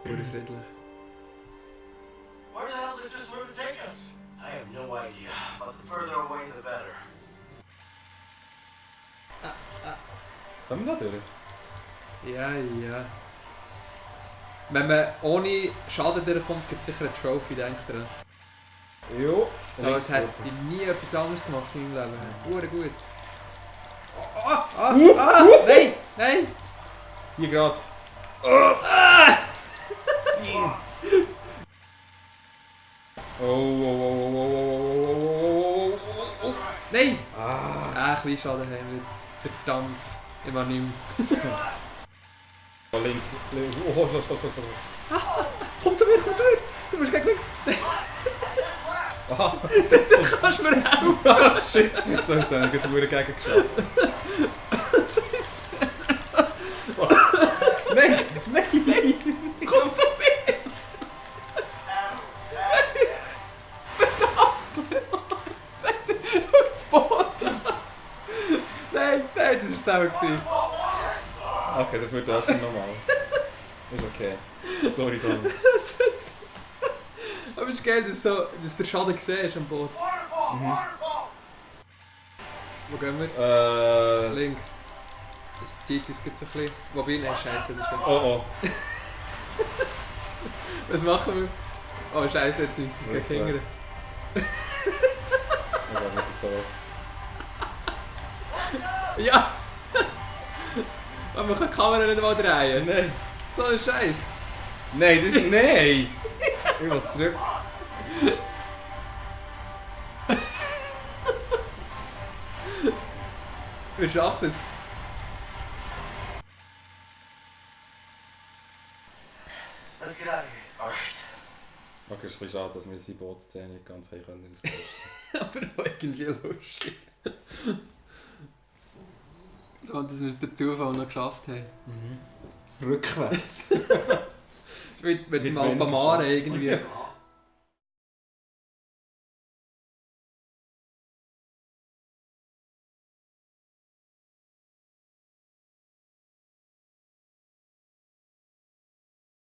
Friedlich. Where the hell does this route take us? I have no idea, but the further away the better. Kommen wir da durch? Ja. Wenn man ohne Schaden durchkommt, gibt es sicher eine Trophy, denkt ihr. Jo. So als hätte ich nie etwas anderes gemacht in meinem Leben. Gut. Nein! Hier gerade. Oh. Nein! Ein bisschen Schaden haben wir jetzt. Verdammt. Ich war nicht mehr. Links. Komm zu mir! Du musst gegen links! Aha. Jetzt kannst du mir helfen! Shit. So, jetzt habe ich gerade Uhr gegen geschafft. Scheiße! Nein! Komm zu mir! Schau das Boot an! Nein, das war selber. Okay, dafür dürfen wir nochmal. Ist okay. Sorry, Don. Aber es ist geil, dass du den Schaden siehst am Boot. Wo gehen wir? Links. Das zieht uns jetzt ein bisschen. Wobei, nein, scheiße, das ist schon. Oh. Was machen wir? Oh scheiße, jetzt nimmt es gegen hinten. Ja, wir sind tot. Ja! Aber man kann die Kamera nicht mal drehen. Nein. So ein Scheiß. Nein, das ist... Nein! Ich will zurück. Wir schaffen es. Let's get out of here. Alright. Okay, es ist ein bisschen schade, dass wir unsere Bootsszene nicht ganz haben können auskosten. Aber auch irgendwie lustig. Und dass wir es der Zufall noch geschafft haben. Rückwärts. Mit dem Mit Alpamare weniger irgendwie.